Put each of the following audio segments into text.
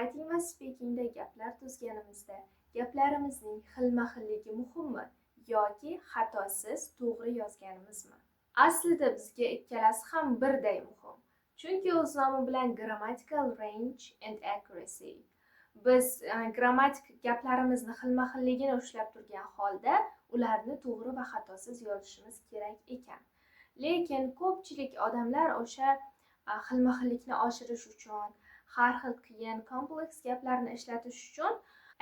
Writing va speakingda gaplar tuzganimizda gaplarimizning xilma-xilligi muhimmi yoki xatosiz to'g'ri yozganimizmi? Aslida bizga ikkalasi ham birday muhim. Chunki o'z nomi bilan grammatical range and accuracy. Biz grammatik gaplarimizni xilma-xilligini ushlab turgan holda ularni to'g'ri va xatosiz yozishimiz kerak ekan. Lekin ko'pchilik odamlar o'sha xilma-xillikni oshirish uchun, har xil qiyin kompleks gaplarni ishlatish uchun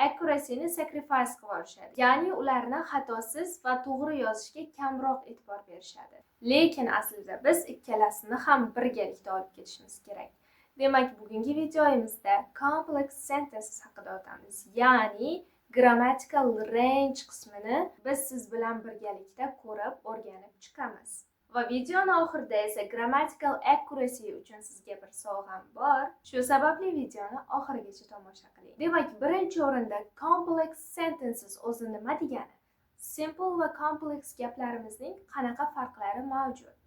accuracyni sacrifice qilib yuborishadi. Ya'ni ularni xatosiz va to'g'ri yozishga kamroq e'tibor berishadi. Lekin aslida biz ikkalasini ham birgalikda olib ketishimiz kerak. Demak, bugungi videoyimizda complex sentences haqida o'tamiz. Ya'ni grammatical range qismini biz siz bilan birgalikda ko'rib, o'rganib chiqamiz. Va videoni oxirida esa grammatical accuracy uchun sizga bir sovg'am bor. Shu sababli videoni oxirigacha tomosha qiling. Demak, birinchi o'rinda complex sentences o'zi nima degani? Simple va complex gaplarimizning qanaqa farqlari mavjud?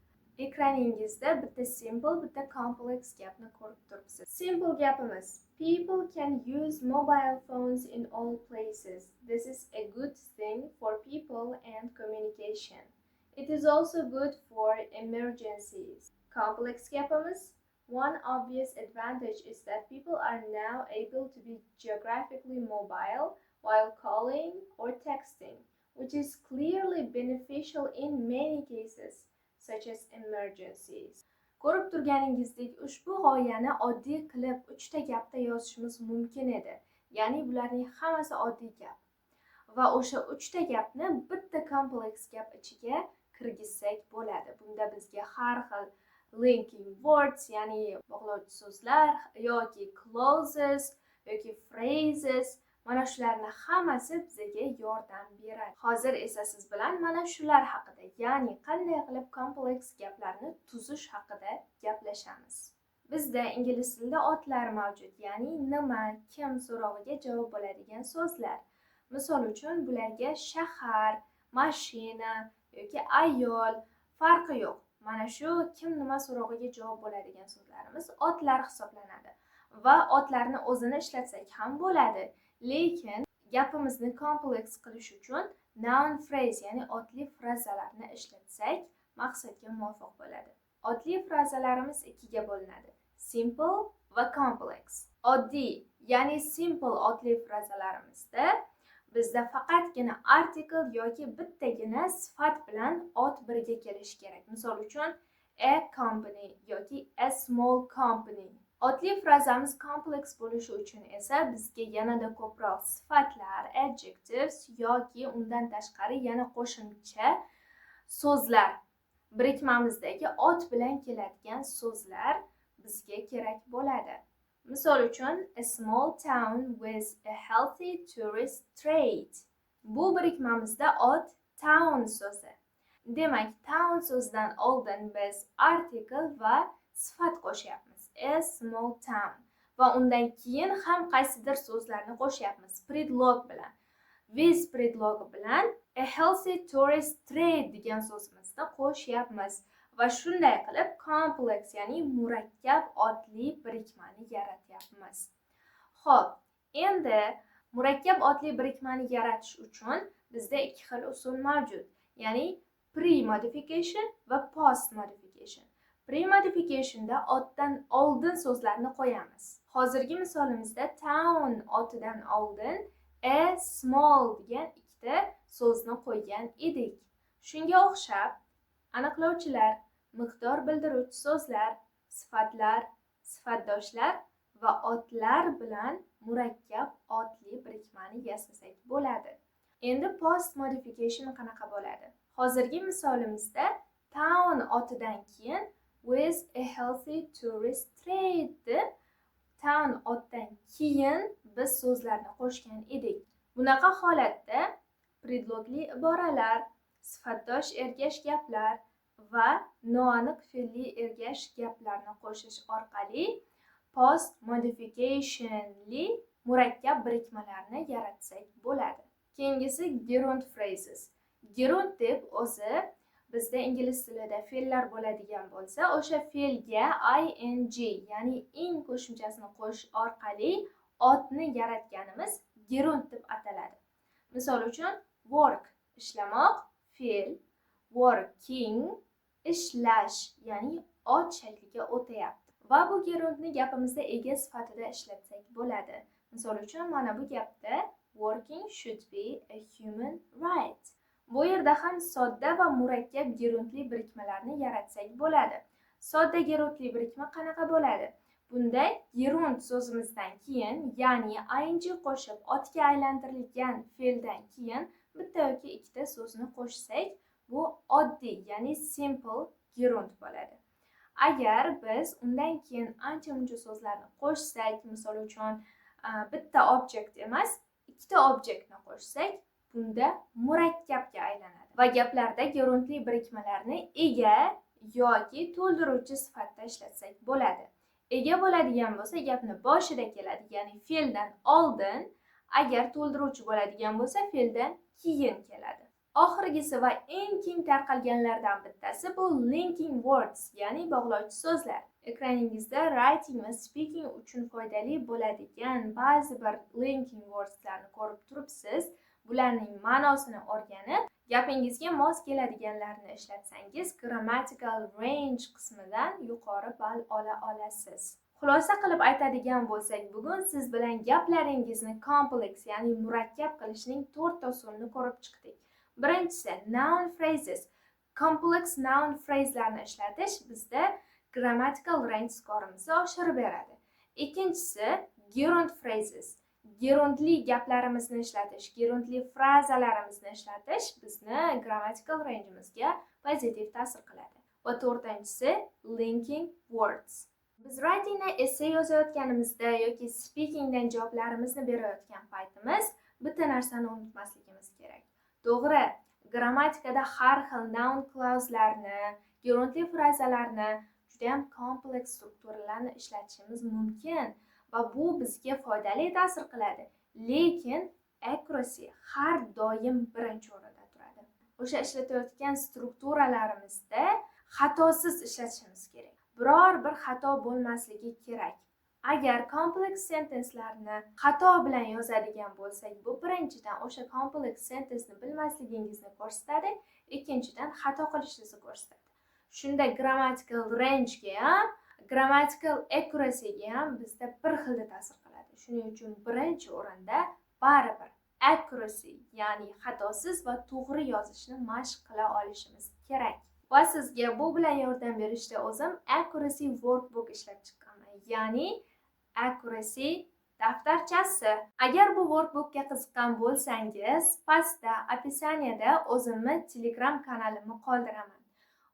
Ekraningizda bitta simple, bitta complex gapni ko'rib turibsiz. Simple gapimiz: "People can use mobile phones in all places. This is a good thing for people and communication. It is also good for emergencies." Complex gapimiz: "One obvious advantage is that people are now able to be geographically mobile while calling or texting, which is clearly beneficial in many cases, such as emergencies." Ko'rib turganingizdek, ushbu g'oyani oddiy qilib uchta gapda yozishimiz mumkin edi. Ya'ni bularning hammasi oddiy gap. Va o'sha uchta gapni bitta kompleks gap ichiga kirgizsak bo'ladi. Bunda bizga har xil linking words, ya'ni bog'lovchi so'zlar yoki clauses yoki phrases, mana shularni hammasi bizga yordam beradi. Hozir esa siz bilan mana shular haqida, ya'ni qanday qilib kompleks gaplarni tuzish haqida gaplashamiz. Bizda ingliz tilida otlar mavjud, ya'ni nima, kim so'rog'iga javob bo'ladigan so'zlar. Misol uchun, bularga shahar, mashina yoki ayol, farqi yo'q. Mana shu kim, nima so'rog'iga javob bo'ladigan so'zlarimiz otlar hisoblanadi va otlarni o'zini ishlatsak ham bo'ladi. Lekin gapimizni kompleks qilish uchun noun phrase, ya'ni otli frazalarni ishlatsak maqsadga muvofiq bo'ladi. Otli frazalarimiz ikkiga bo'linadi: simple va complex. Oddiy, ya'ni simple otli frazalarimizda bizda faqatgina article yoki bittagina sifat bilan ot birga kelishi kerak. Misol uchun, a company yoki a small company. Otli frazamiz kompleks bo'lishi uchun esa bizga yanada ko'proq sifatlar, adjectives yoki undan tashqari yana qo'shimcha so'zlar, birikmamizdagi ot bilan keladigan so'zlar bizga kerak bo'ladi. Misol uchun, a small town with a healthy tourist trade. Bu birikmamizda ot town so'zi. Demak, town so'zidan oldin biz article va sifat qo'shyapmiz. A small town. Va undan keyin ham qaysidir so'zlarni qo'shyapmiz predlog bilan. With predlogi bilan a healthy tourist trade degan so'zimizni qo'shyapmiz va shunday qilib kompleks, ya'ni murakkab otli birikmani yaratyapmiz. Xo'p, endi murakkab otli birikmani yaratish uchun bizda ikki xil usul mavjud. Ya'ni pre-modification va post-modification. Pre-modificationda otdan oldin so'zlarni qo'yamiz. Hozirgi misolimizda town otidan oldin a small degan ikkita so'zni qo'ygan edik. Shunga o'xshab aniqlovchilar, miqdor bildiruvchi so'zlar, sifatlar, sifatdoshlar va otlar bilan murakkab otli birikmani yasasak bo'ladi. Endi post modification qanaqa bo'ladi? Hozirgi misolimizda town otidan keyin with a healthy tourist trade deb town otdan keyin biz so'zlarni qo'shgan edik. Bunaqa holatda predlogli iboralar, sifatdosh ergash gaplar va noaniq fe'lli ergash gaplarni qo'shish orqali post modificationli murakkab birikmalarni yaratsak bo'ladi. Keyingisi gerund phrases. Gerund deb o'zi bizda ingliz tilida fe'llar bo'ladigan bo'lsa, o'sha fe'lga ing, ya'ni ing qo'shimchasini qo'shish orqali Otni yaratganimiz gerund deb ataladi. Misol uchun, work ishlamoq, fe'l, working ishlash, ya'ni ot shakliga o'tayapti. Va bu gerundni gapimizda ega sifatida ishlatsak bo'ladi. Misol uchun, mana bu gapda working should be a human right. Bu yerda ham sodda va murakkab gerundli birikmalarni yaratsak bo'ladi. Sodda gerundli birikma qanaqa bo'ladi? Bunda gerund so'zimizdan keyin, ya'ni ing qo'shib otga aylantirilgan fe'ldan keyin bitta yoki ikkita so'zni qo'shsak, bu oddiy, ya'ni simple gerund bo'ladi. Agar biz undan keyin ancha-muncha so'zlarni qo'shsak, misol uchun, bitta object emas, ikkita objektni qo'shsak, bunda murakkabga aylanadi. Va gaplarda gerundli birikmalarni ega yoki to'ldiruvchi sifatida ishlatsak bo'ladi. Ega bo'ladigan bo'lsa, gapni boshida keladi, ya'ni fe'ldan oldin, agar to'ldiruvchi bo'ladigan bo'lsa, fe'ldan keyin keladi. Oxirgisi va eng keng tarqalganlardan bittasi bu linking words, ya'ni bog'lovchi so'zlar. Ekraningizda writing va speaking uchun foydali bo'ladigan ba'zi bir linking wordslarni ko'rib turibsiz. Bularning ma'nosini o'rganib, gapingizga mos keladiganlarini ishlatsangiz, grammatical range qismidan yuqori ball ola olasiz. Xulosa qilib aytadigan bo'lsak, bugun siz bilan gaplaringizni complex, ya'ni murakkab qilishning 4 ta usulini ko'rib chiqdik. Birinchisi noun phrases. Complex noun phraselarni ishlatish bizda grammatical range skorimizni oshirib beradi. Ikkinchisi gerund phrases. Gerundli gaplarimizni ishlatish, gerundli frazalarimizni ishlatish bizni grammatical range'imizga pozitiv ta'sir qiladi. Va to'rtinchisi linking words. Biz writingda essay yozayotganimizda yoki speakingdan javoblarimizni berayotgan paytimiz bitta narsani unutmasligimiz kerak. To'g'ri, grammatikada har xil noun clause'larni, gerundli frazalarni, juda ham kompleks strukturalarni ishlatishimiz mumkin va bu bizga foydali ta'sir qiladi. Lekin accuracy har doim birinchi o'rinda turadi. O'sha ishlatayotgan strukturalarimizda xatosiz ishlatishimiz kerak. Biror bir xato bo'lmasligi kerak. Agar complex sentencelarni xato bilan yozadigan bo'lsak, bu birinchidan o'sha complex sentenceni bilmasligingizni ko'rsatadi, ikkinchidan xato qilishingizni ko'rsatadi. Shunda grammatical range ga ham, grammatical accuracy ga ham bizda bir xilda ta'sir qiladi. Shuning uchun birinchi o'rinda baribir accuracy, ya'ni xatosiz va to'g'ri yozishni mashq qila olishimiz kerak. Va sizga bu bilan yordam berishda o'zim accuracy workbook ishlab chiqqanman, ya'ni accuracy daftarchasi. Agar bu workbookga qiziqqan bo'lsangiz, pastda описание da o'zimni Telegram kanalimni qoldiraman.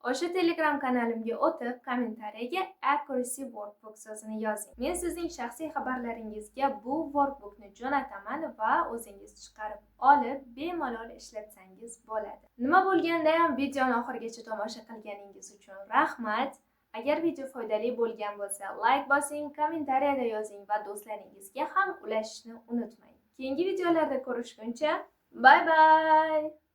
O'sha Telegram kanalimga o'tib, kommentariyaga accuracy workbook so'zini yozing. Men sizning shaxsiy xabarlaringizga bu workbookni jo'nataman va o'zingiz chiqarib olib, bemalol ishlatsangiz bo'ladi. Nima bo'lganda ham, videoni oxirigacha tomosha qilganingiz uchun rahmat. Agar video foydali bo'lgan bo'lsa, like bosing, kommentariyada yozing va do'stlaringizga ham ulashishni unutmang. Keyingi videolarda ko'rishguncha, bye bye.